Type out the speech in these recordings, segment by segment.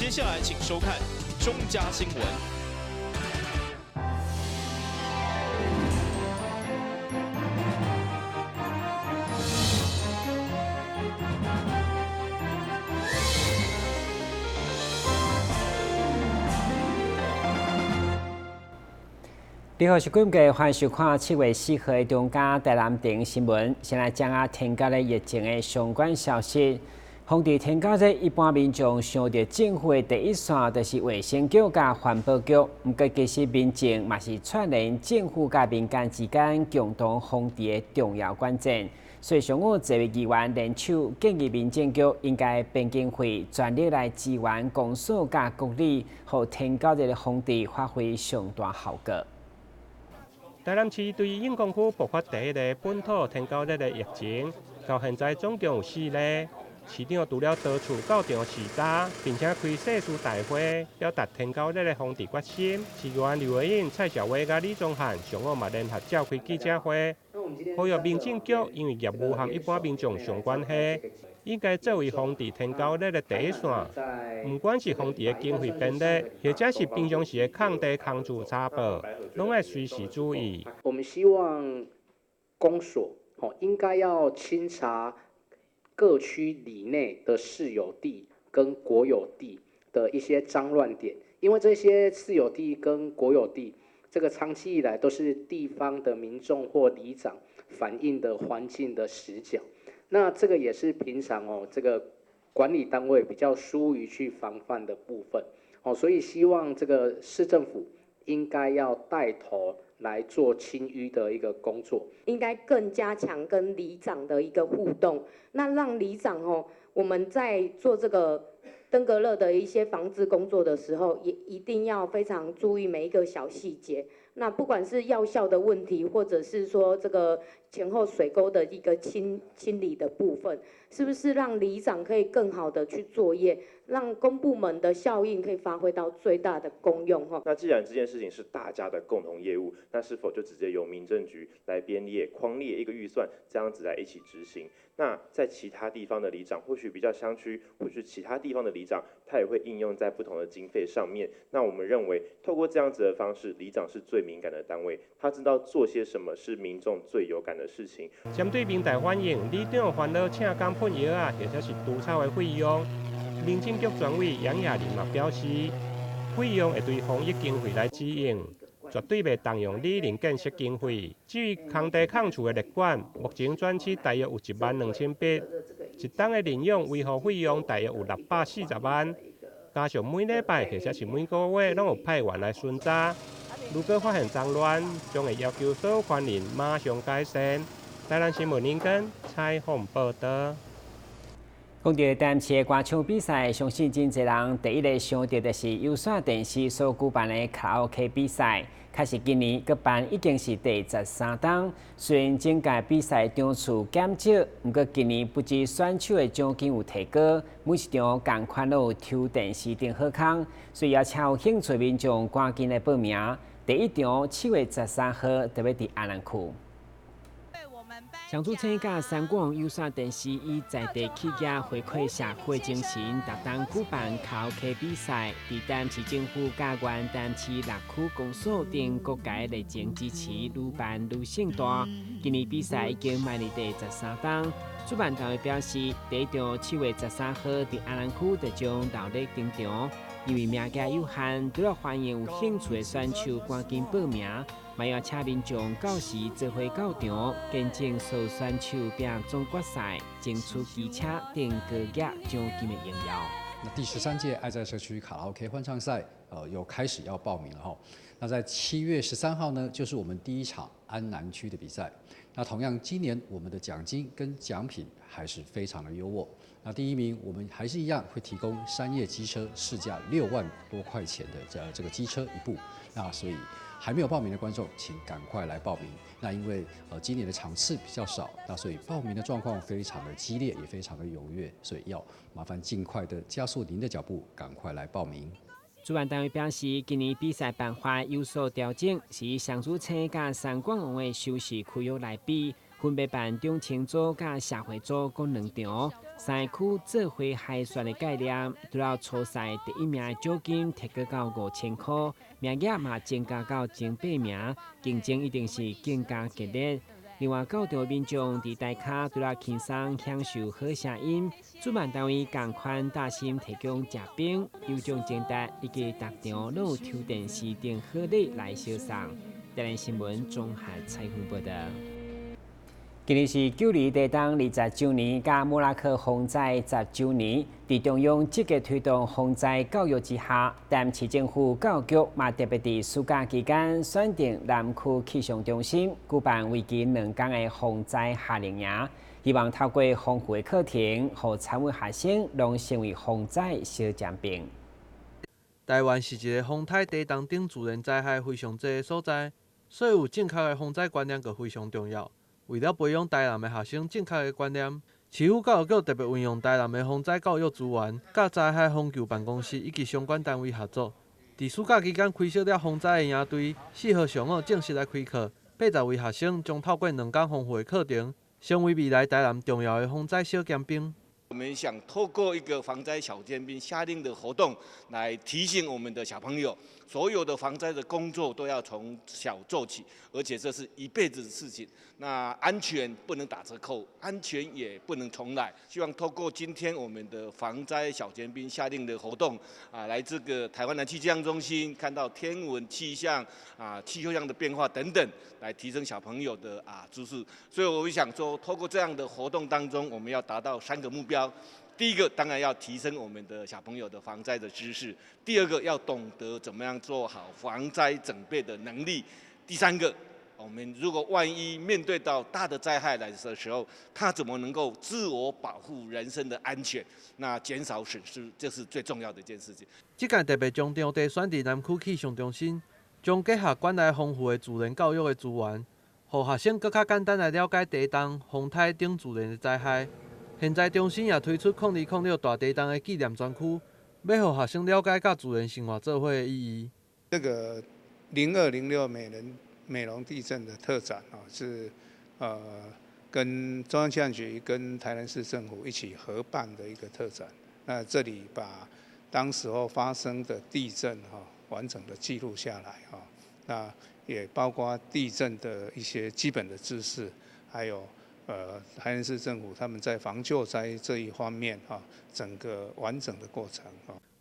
接下來請收看中嘉新聞。你好，是今日歡迎收看7月4號的中嘉台南台新聞。先來講下登革熱疫情的相關消息。防治登革熱，一般民眾想著政府的第一線就是衛生局佮環保局。毋過其實民政嘛是串聯政府佮民間之間共同防治的重要關鍵。所以上午這位議員聯手建議民政局應該編經費，全力來支援公所佮局里，予登革熱的防治發揮上大效果。台南市對永康區爆發第一个本土登革熱的疫情，到現在總共有四例。市長除了多處到場視察，並且開誓師大會，表達登革熱的防治決心。市議員劉慧穎、蔡兆威佮李宗翰上午嘛聯合召開記者會，呼籲民政局因為業務和一般民眾相關係，應該作為防治登革熱的第一線。毋管是防治的經費編列，或者是平常時的空地空厝查報，攏愛隨時注意。我們希望公所哦，應該要清查各區里內的私有地跟國有地的一些髒亂點，因為這些私有地跟國有地，這個長期以來都是地方的民眾或里長反映的環境的死角。那這個也是平常哦，這個管理單位比較疏於去防範的部分哦，所以希望這個市政府應該要帶頭來做清淤的一個工作，應該更加強跟里長的一個互動，那讓里長哦，我們在做這個登革熱的一些防治工作的時候，也一定要非常注意每一個小細節。那不管是藥效的問題，或者是說這個前後水溝的一個清理的部分，是不是讓里長可以更好的去作業，讓公部門的效應可以發揮到最大的功用？那既然這件事情是大家的共同業務，那是否就直接由民政局來編列、匡列一個預算，這樣子來一起執行？那在其他地方的里長，或許比較鄉區，或是其他地方的里長，他也會應用在不同的經費上面。那我們認為，透過這樣子的方式，里長是最敏感的單位，他知道做些什麼是民眾最有感的事情。針對民代反映，里長煩惱請工噴藥仔，或者是除草的費用，民政局專委楊雅玲嘛表示，費用會對防疫經費來使用，絕對袂動用里鄰建設經費。至於空地空厝的列管，目前全市大約有1萬2千筆，一冬的認養維護費用大約有640萬，加上每禮拜或者是每個月攏有派員來巡查，如果發現髒亂，將會要求所有權人馬上改善。台南新聞林根採訪報導。講著台南市的歌唱比賽，相信真濟人第一个想著就是有線電視所舉辦的卡拉 OK 比賽。確實今年舉辦已經是第13冬，雖然整屆比賽場次減少，毋過今年不止選手的獎金有提高，每一場仝款攏有抽電視頂好康，所以邀請有興趣民眾趕緊來報名。第一場7月13號就欲佇安南區。上主請佮三廣有線電視以在地企業回饋社會精神，逐冬舉辦卡拉 OK 比賽，佇台南市政府佮原台南市六區公所等各界熱情支持，愈辦愈盛大。今年比賽已經邁入第13冬，主辦單位表示，第一場7月13號佇安南區就將熱鬧登場。因為名額有限，除了歡迎有興趣的選手趕緊報名，嘛邀請民眾到時做伙到場，見證所有選手拼總決賽，爭取機車等高額獎金的榮耀。那第13屆愛在社區卡拉 OK 歡唱賽，又開始要報名了哈。那在7月13號呢，就是我們第一場安南區的比賽。那同樣今年我們的獎金跟獎品還是非常的優渥。那第一名我們還是一樣會提供山葉機車市價6萬多塊錢的這個機車一部。那所以還沒有報名的觀眾，請趕快來報名。那因為今年的場次比較少，那所以報名的狀況非常的激烈，也非常的踴躍，所以要麻煩盡快的加速您的腳步，趕快來報名。主辦單位表示，今年比賽辦法有所調整，是以雙子星佮三冠王的收視區域來比，分別辦中青組佮社會組各兩場，三區做伙海選的概念，除了初賽第一名的獎金提高到5000箍，名額嘛增加到前八名，競爭一定是更加激烈。另外，到場民眾佇台跤除了輕鬆享受好聲音，主辦單位仝款貼心提供食冰、有獎徵答以及逐場攏有抽電視等好禮來相送。台南新聞綜合採訪報導。今年是九二地動20周年，佮莫拉克風災10周年。佇中央積極推動防災教育之下，台南市政府教育局嘛特別佇暑假期間選定南區氣象中心舉辦為期2天的防災夏令營，希望透過豐富的課程，予參與學生攏成為防災小尖兵。台灣是一個風颱、地動等自然災害非常濟的所在，所以有正確的防災觀念就非常重要。為了培養台南的學生正確的觀念，市府教育局特別運用台南的防災教育資源，佮災害防救辦公室以及相關單位合作，佇暑假期間開設了防災的營隊，4號上午正式來開課，80位學生將透過2天豐富的課程，成為未來台南重要的防災小尖兵。我們想透過一個防災小尖兵夏令的活動，來提醒我們的小朋友，所有的防災的工作都要從小做起，而且這是一輩子的事情。那安全不能打折扣，安全也不能重來。希望透過今天我們的防災小尖兵夏令的活動，來這個台灣南區氣象中心，看到天文氣象氣候上的變化等等，來提升小朋友的知識。所以我想說，透過這樣的活動當中，我們要達到3個目標。第一個當然要提升我們的小朋友的防災的知識，第二個要懂得怎麼樣做好防災準備的能力，第三個，我們如果萬一面對到大的災害來的時候，他怎麼能夠自我保護人身的安全，那減少損失，這是最重要的一件事情。這屆特別將場地選佇南區氣象中心，將結合館內豐富的自然教育的資源，予學生閣較簡單來了解地動、風颱等自然的災害。現在中心也推出2006大地動的紀念專區，欲予學生了解佮自然生活做伙的意義。這個0206美濃地震的特展啊，是跟中央氣象局跟台南市政府一起合辦的一個特展。那這裡把當時候發生的地震哈完整的記錄下來哈，那也包括地震的一些基本的知識，還有。台南市政府他們在防救災這一方面，整個完整的過程。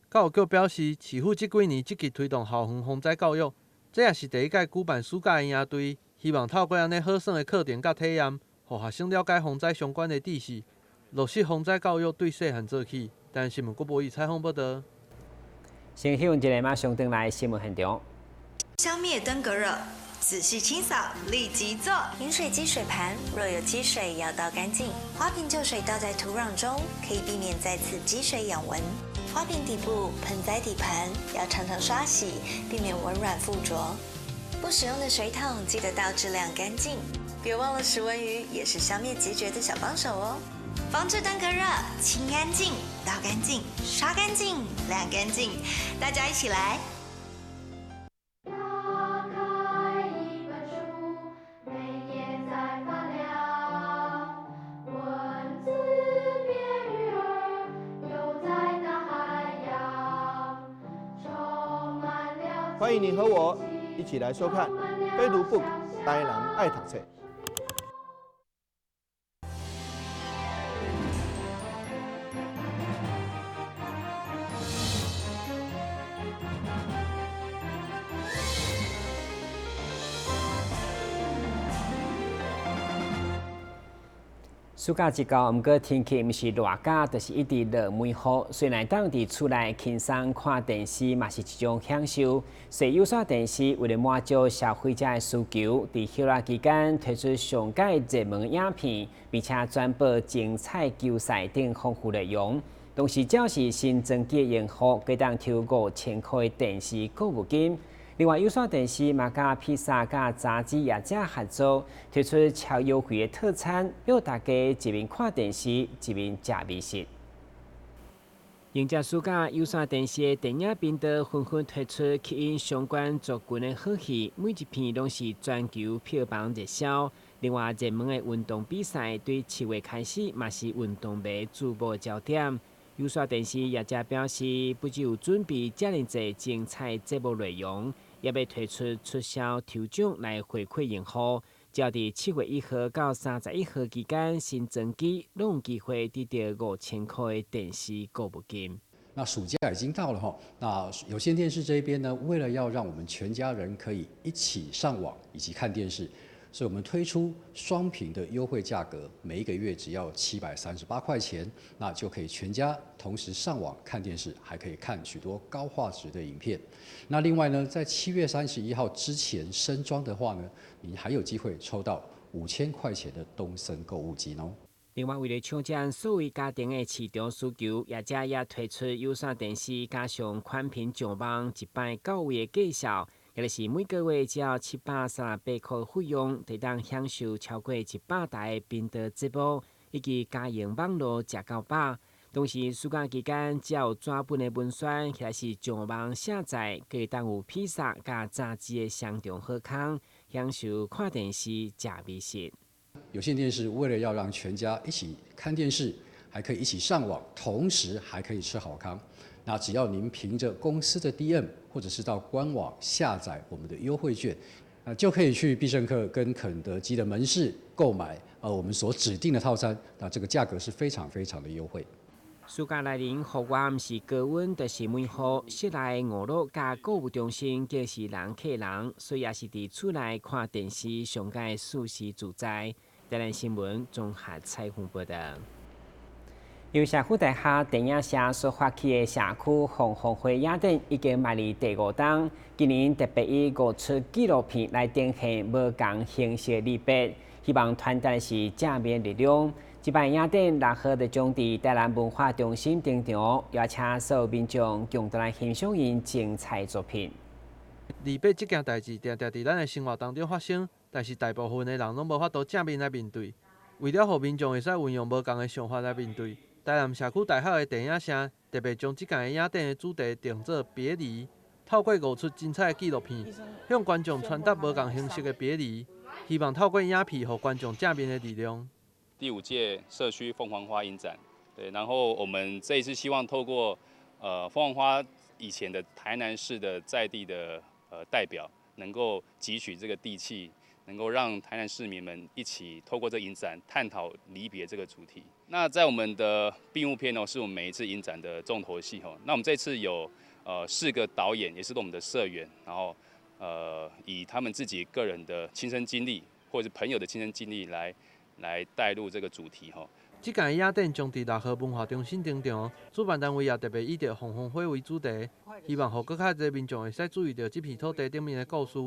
教育局表示，市府這幾年積極推動校園防災教育，這也是第一屆舉辦暑假營隊，希望透過按呢好耍的課程佮體驗，予學生了解防災相關的知識，落實防災教育對細漢做起。但新聞郭博宇採訪報導。先休一下，馬上轉來新聞現場。消滅登革熱。仔細清掃，立即做。飲水機水盤若有積水，要倒乾淨。花瓶舊水倒在土壤中，可以避免再次積水養蚊。花瓶底部、盆栽底盤要常常刷洗，避免蚊卵附着。不使用的水桶記得倒置晾乾淨。別忘了食蚊魚也是消滅孑孓的小幫手哦。防治登革熱，清乾淨，倒乾淨，刷乾淨，晾乾淨，大家一起來。歡迎你和我一起來收看《悲讀 book 台南愛讀冊》。暑假一到，毋過天氣毋是熱甲，就是一直落梅雨。雖然當佇厝內輕鬆看電視，嘛是一種享受。所以有線電視為了滿足消費者的需求，佇休假期間推出上蓋熱門影片，並且轉播精彩球賽等豐富內容。同時，只要是新增機的用戶，會當抽5000箍的電視購物金。另外，有線電視嘛，佮披薩、佮雜誌業者合作，推出超優惠的套餐，讓大家一面看電視，一面食美食。迎接暑假，有線電視的電影頻道紛紛推出吸引相關族群的好戲，每一片攏是全球票房熱銷。另外，熱門的運動比賽對7月開始嘛是運動迷注目焦點。有線電視業者表示，不只有準備遮爾濟精彩節目內容，也欲推出促銷抽獎來回饋用戶。只要佇7月1號到31號期間新裝機，攏有機會得著5000塊的電視購物金。那暑假已經到了哈，那有線電視這邊呢，為了要讓我們全家人可以一起上網以及看電視，所以我們推出雙頻的優惠價格，每一個月只要738塊錢，那就可以全家同時上網看電視，還可以看許多高畫質的影片。那另外呢，在7月31號之前升裝的話呢，你還有機會抽到5000塊錢的東森購物金哦。另外，為了搶佔數位家庭的市場需求，業者也推出有線電視加上寬頻上網一擺到位的介紹。也就是每個月只要738塊費用，就當享受超過100台頻道節目，以及家用網路食夠飽。同時，暑假期間只要有紙本的文宣，或者是上網下載，閣會當有披薩佮炸雞的雙重好康，享受看電視、食美食。有線電視為了要讓全家一起看電視，還可以一起上網，同時還可以吃好康。那只要您憑着公司的 DM，或者是到官網下載我們的優惠券，那就可以去必勝客跟肯德基的門市購買，我們所指定的套餐。那這個價格是非常非常的優惠。暑假來臨，戶外毋是高溫，就是梅雨。室內娛樂佮購物中心更是人客人，所以也是佇厝內看電視上佳舒適自在。台南新聞綜合採訪報導。由社區大學電影社所發起的社區鳳凰花影展已經邁入第五冬，今年特別以五齣紀錄片來呈現無仝形式的離別，希望傳達的是正面力量。這擺影展6號就將佇台南文化中心登場，邀請所有民眾共同來欣賞𪜶精彩作品。離別這件代誌，定定佇咱的生活當中發生，但是大部分的人攏無法度正面來面對。為了予民眾會使運用無仝的想法來面對，台南社區大學的電影社特別將這屆影展的主題定做別離，透過五齣精彩的紀錄片，向觀眾傳達無仝形式的別離，希望透過影片予觀眾正面的力量。第五屆社區鳳凰花影展，對，然後我們這一次希望透過鳳凰花以前的台南市的在地的代表，能夠汲取這個地氣，能夠讓台南市民們一起透過這影展探討離別這個主題。那在我們的閉幕片呢，是我們每一次影展的重頭戲哦。那我們這次有四個導演，也是我們的社員，然後以他們自己個人的親身經歷，或者是朋友的親身經歷來帶入這個主題吼。這屆影展將佇六號文化中心登場，主辦單位也特別以著鳳凰花為主題，希望予閣較濟民眾會使注意著這片土地頂面的故事。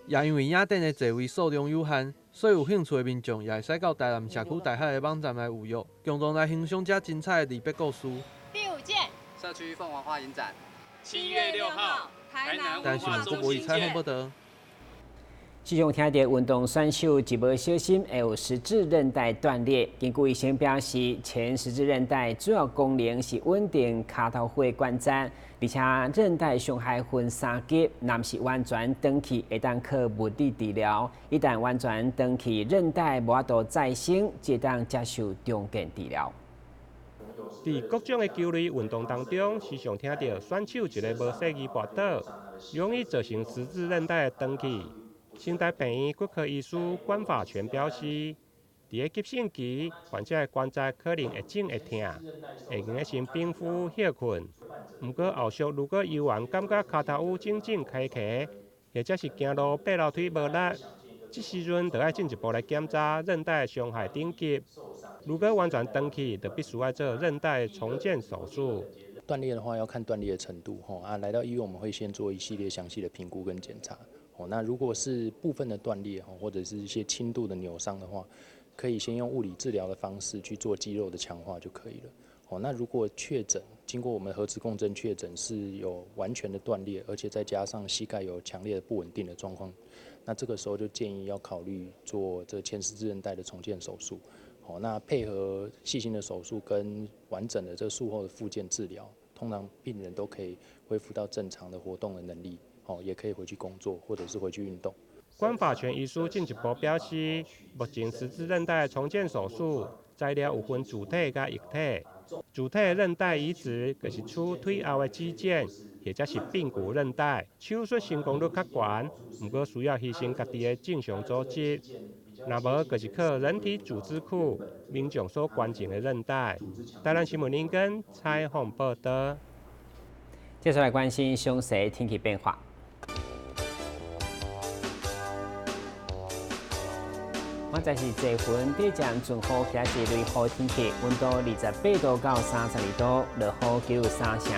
也因為影展的座位數量有限，所以有興趣的民眾也會使到台南社區大學的網站來預約，共同來欣賞這精彩的離別故事。第五屆社區鳳凰花影展，7月6號，台南文化中心採訪報導。時常聽著運動選手一無小心會有十字韌帶斷裂。根據醫生表示，前十字韌帶主要功能是穩定跤頭骨的關節，而且韌帶傷害分三級，若毋是完全斷去，會當靠物理治療；一旦完全斷去，韌帶無法度再生，才當接受重建治療。佇各種的球類運動當中，時常聽著選手一个無細意跋倒，容易造成十字韌帶的斷去。成大病院骨科醫師管法全表示，佇咧急性期，患者的關節可能會腫會疼，會用得先冰敷歇睏。毋過後續如果球員感覺跤頭趺腫腫開開，或者是行路爬樓梯無力，這時陣就愛進一步來檢查韌帶傷害等級。如果完全斷去，就必須愛做韌帶重建手術。斷裂的話，要看斷裂的程度。吼啊，來到醫院我們會先做一系列詳細的評估跟檢查。哦，那如果是部分的斷裂，或者是一些輕度的扭傷的話，可以先用物理治療的方式去做肌肉的強化就可以了。哦，那如果確診，經過我們核磁共振確診是有完全的斷裂，而且再加上膝蓋有強烈的不穩定的狀況，那這個時候就建議要考慮做這前十字韌帶的重建手術。好，那配合細心的手術跟完整的這術後的復健治療，通常病人都可以恢復到正常的活動的能力。哦，也可以回去工作，或者是回去運動。关法全医师进一步表示，目前十字韧带重建手术材料有分主體佮异體。主體韌帶移植就是取腿後的肌腱，或者是髕骨韌帶。手術成功率較懸，毋過需要犧牲家己的正常組織。若無，就是靠人體組織庫民眾所捐贈的韌帶。台南新聞林根採訪報道。接下來關心詳細天氣變化。我這是濟雲短暫陣雨，或是雷雨天氣，溫度28度到32度，落雨幾率三成。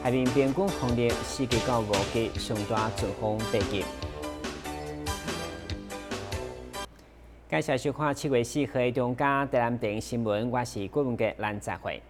海面平均風力4級到5級，上大陣風8級。感謝收看7月4號的中嘉台南電新聞，我是郭文傑，咱再會。